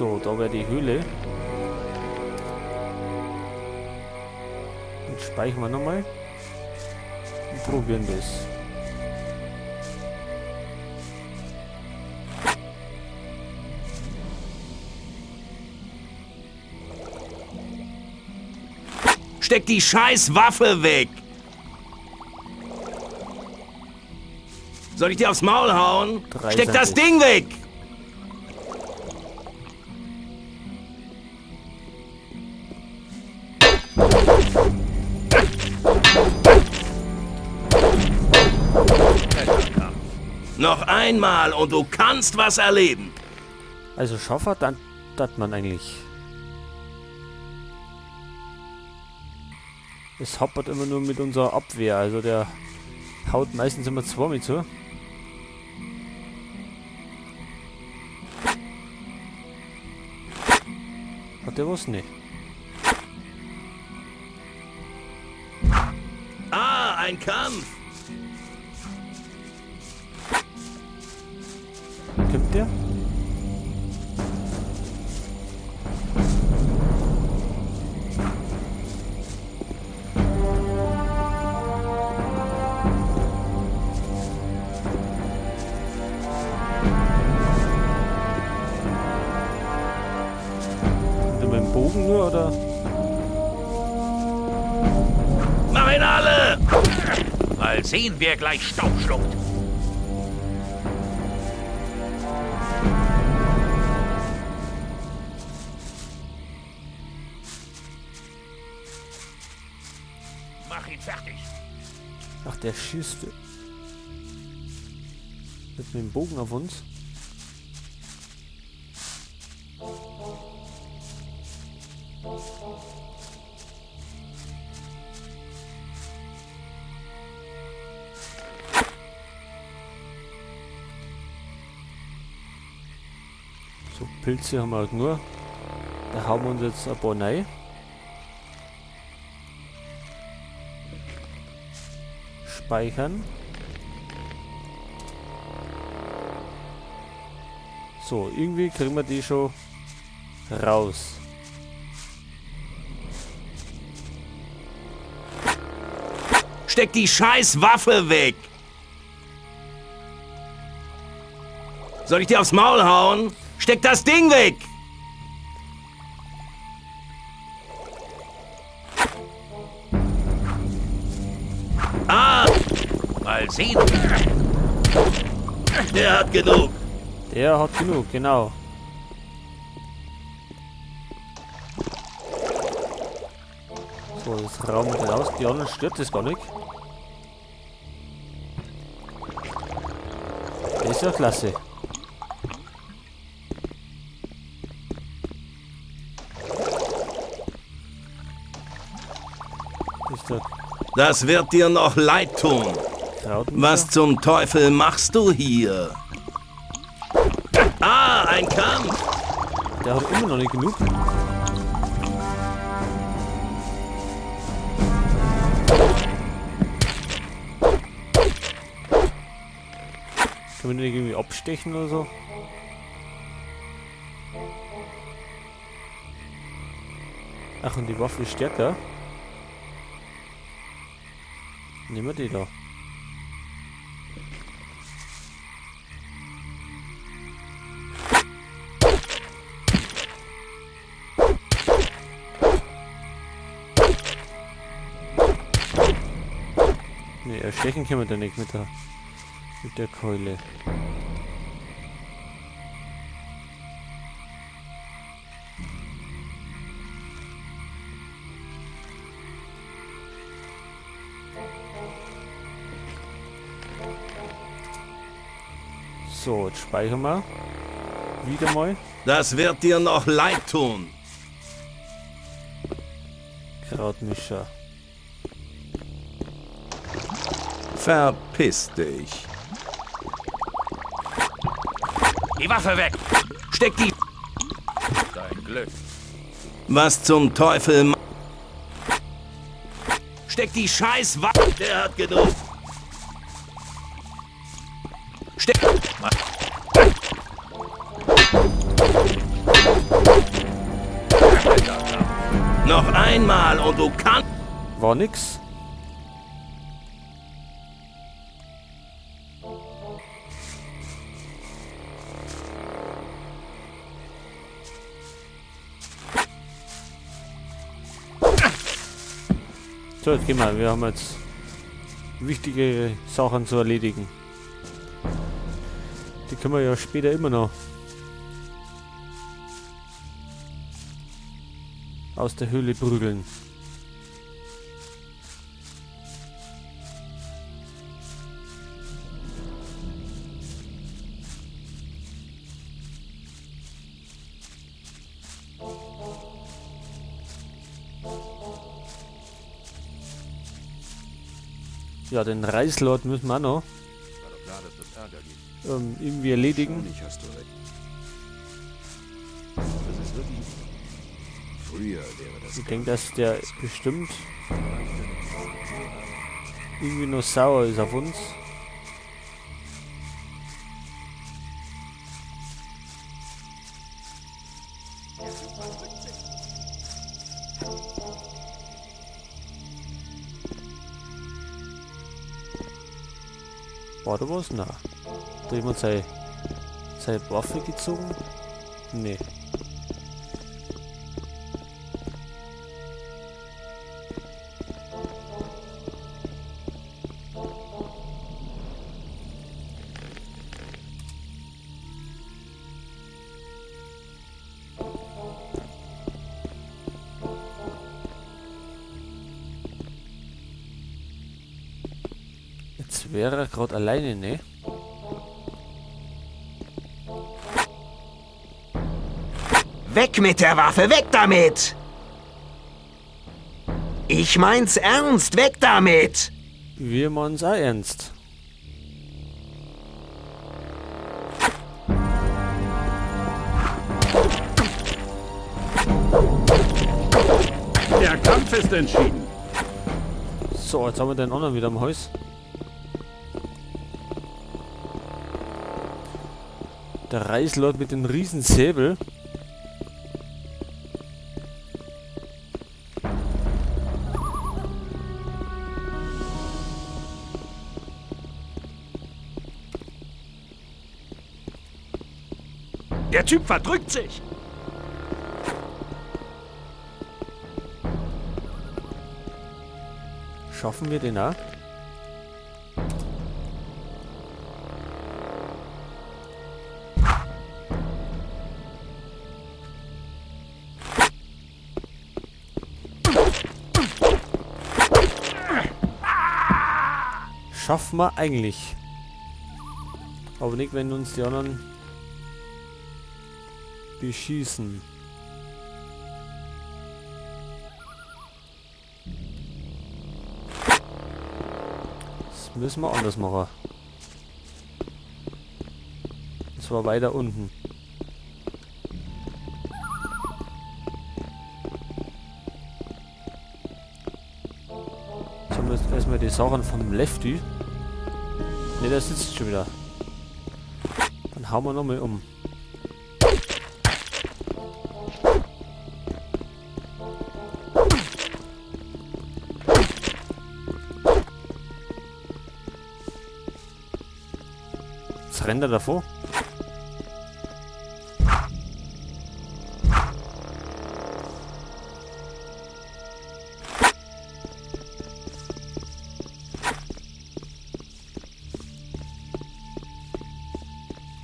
So, da wäre die Höhle. Jetzt speichern wir nochmal. Und probieren das. Steck die scheiß Waffe weg! Soll ich dir aufs Maul hauen? Drei Steck sind das es. Ding weg! Noch einmal und du kannst was erleben. Also Schaffer, dann hat man eigentlich. Es happert immer nur mit unserer Abwehr, also der haut meistens immer zwei mit zu. Hat der was nicht? Ah, ein Kampf. Kommt der? Mit dem Bogen nur, oder? Mach ihn alle! Mal sehen, wer gleich Staub schluckt. Mach ihn fertig. Ach, der schießt mit dem Bogen auf uns. So, Pilze haben wir halt nur. Da hauen wir uns jetzt ein paar rein. Speichern. So, irgendwie kriegen wir die schon raus. Steck die scheiß Waffe weg! Soll ich dir aufs Maul hauen? Steck das Ding weg! Ah, Mal sehen. der hat genug. Der hat genug, genau. So, das rauben wir raus. Die anderen stört das gar nicht. Das ist ja klasse. Ist der Das wird dir noch leid tun. Krautmischer? Was zum Teufel machst du hier? Ah, ein Kampf. Der hat immer noch nicht genug. Können wir den irgendwie abstechen oder so? Ach, und die Waffe ist stärker. Nehmen wir die da. Ne, erstechen können wir da nicht mit der Keule. So, jetzt speichern wir. Wieder mal. Das wird dir noch leid tun. Krautmischer. Verpiss dich. Die Waffe weg. Steck die... Dein Glück. Was zum Teufel... Steck die scheiß Waffe... Der hat genug. Steck... Noch einmal und du kannst... War nix. So, jetzt gehen wir. Wir haben jetzt wichtige Sachen zu erledigen. Die können wir ja später immer noch aus der Höhle prügeln. Ja, den Reislord müssen wir auch noch irgendwie erledigen. Ich denke, dass der bestimmt irgendwie noch sauer ist auf uns. War da was? Na. Hat jemand seine Waffe gezogen? Nee. Jetzt wäre er gerade alleine, ne? Weg mit der Waffe, weg damit! Ich mein's ernst, weg damit! Wir meinen's auch ernst. Der Kampf ist entschieden. So, jetzt haben wir den anderen wieder am Haus. Der Reislord mit dem Riesensäbel. Der Typ verdrückt sich. Schaffen wir den auch? Schaffen wir eigentlich. Aber nicht, wenn uns die anderen beschießen. Das müssen wir anders machen. Und zwar weiter unten. Jetzt haben wir jetzt erstmal die Sachen vom Lefty. Ne, der sitzt schon wieder. Dann hauen wir nochmal um. Jetzt rennt er davor.